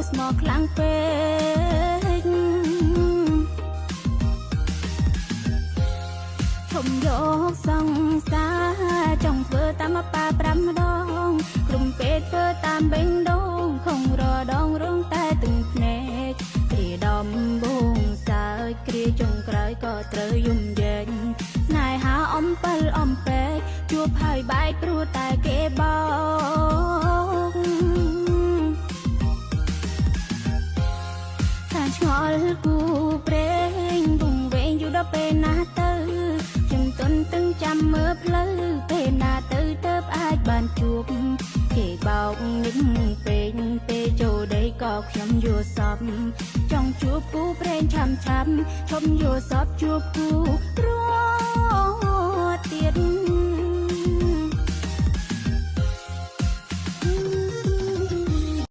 ោះស្មោះខ្លាំងពេក ឈុំយកសង្សារចង់ធ្វើតាមប៉ាប្រាំដងក្រុមពេលធ្វើតាមបេងដងខំរដងរងតែទឹងភ្នែកគ្រាដំបងសើចគ្រាចុងក្រោយក៏ត្រូវយំយែកស្នេហាអំពិលអំពែកជួបហើយបែកព្រោះតែគេបោក សាឆ្ងល់គូព្រេងវងវែងយូរដល់ពេលណាទៅខ្ញុំទន្ទឹងចាំមើលផ្លូវពេលណាទៅទៅអាចបានជួបគេបោកនឹកពេកពេលចូលដីក៏ខ្ញុំយល់សពចង់ជួបគូព្រេងឆាំឆាំឈប់យល់សពជួបគូព្រ